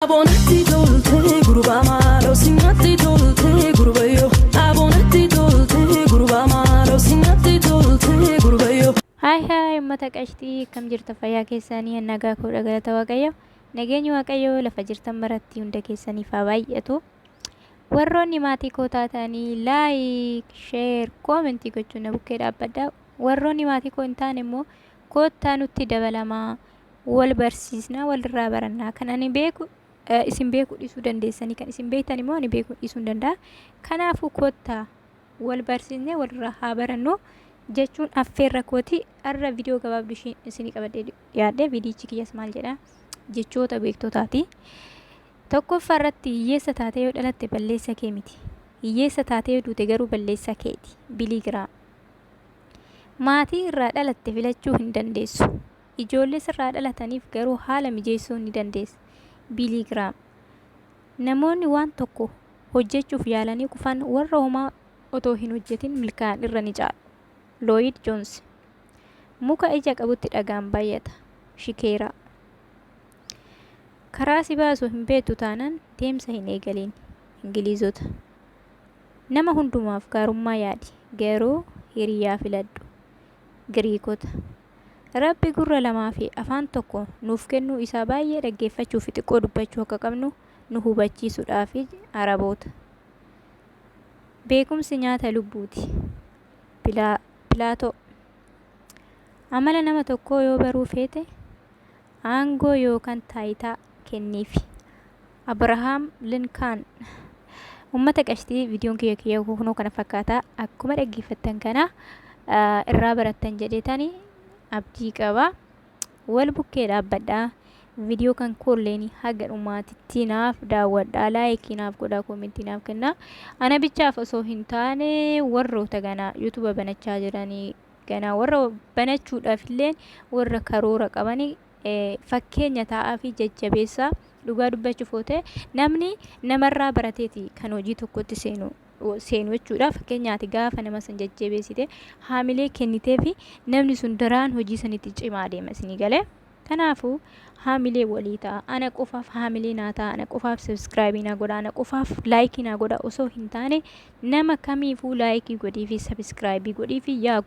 Aboonatti toltee gurbaa maaloo sinatti toltee gurbayyoo. Aboonatti toltee gurbaa maaloo sinatti toltee gurbayyoo. Haay haay, uummata qashtii, akkam jirta? Fayyaa keessanii? Nagaa koodha, galata Waaqayyo. Nageenyi Waaqayyo lafa jirtan maratti hunda keessaniif haa baay'atu. Warroonni maatii koo taatanii like, share, comment gochuun na bukkee dhaabbadha. Warroonni maatii koo hin taane immoo koottaa nutti dabalamaa, wal barsiisnaa, walirraa barannaa. Kan ani beeku isin beekuu dhiisuu dandeessanii, kan isin beektan immoo ani beekuu dhiisuu hin danda'a. Kanaafuu koottaa wal barsiisnee walirraa haa barannu jechuun affeerra kooti. Har'a viidiyoo gabaabduu isheen isinii qabadhee dhiyaadhe, viidiyichi kiyyas maal jedha? Jechoota beektotaati. Tokkoffaa irratti, hiyyeessa taatee yoo dhalatte balleessa kee miti. Hiyyeessa taatee yoo duute garuu balleessa keeti. Billy Graham. Maatii irraa dhalatte filachuu hin dandeessu. Ijoollee sirraa dhalataniif garuu haala mijeessuu ni dandeessa. Billy Graham. Namoonni waan tokko hojjechuuf yaalanii kufan warra homaa otoo hin hojjetin milkaa'an irra ni caalu. Lloyd Jones. Muka ija qabutti dhagaan baay'ata. Shikeeraa. Karaa si baasu hin beektu taanaan deemsa hin eegaliin. Ingiliizota. Nama hundumaaf gaarummaa yaadi, garuu hiriyaa filadhu. Giriikota. Rabbi gurra lamaa fi afaan tokko nuuf kennuu isaa baay'ee dhaggeeffachuu fi xiqqoo dubbachuu akka qabnu nu hubachiisuudhaafi. Araboota. Beekumsi nyaata lubbuuti. Pilaatoo. Amala nama tokkoo yoo baruu feete aangoo yookaan taayitaa kenniifi. Abrahaam Linkaan. Uummata qashtii, viidiyoon kiyya kiyya kunoo kana fakkaata. Akkuma dhaggeeffattan kana irraa barattan jedheetani abdii qaba. Wal bukkee dhaabbadhaa. Viidiyoo kan koolleen haga dhumaatitti naaf daawwadhaa. Like naaf godhaa, comment naaf kennaa. Ana bichaaf osoo hin taane warroota ganaa YouTube banachaa jiranii, ganaa warra banachuudhaaf illee warra karoora qabanii fakkeenya ta'aa fi jajjabeessaa. Dhugaa dubbachuuf yoo ta'e, namni namarraa barateeti kan hojii tokkotti seenu jechuudha. Fakkeenyaati, gaafa nama san jajjabeessite, haamilee kennitee fi namni sun daraan hojii sanitti cimaa deema, isinii galee. Kanaafuu haamilee walii ta'a. Ana qofaaf haamilee naa ta'a, ana qofaaf subscribe naa godha, ana qofaaf like naa godha osoo hin taane, nama kamiifuu like godhii fi subscribe godhii fi yaa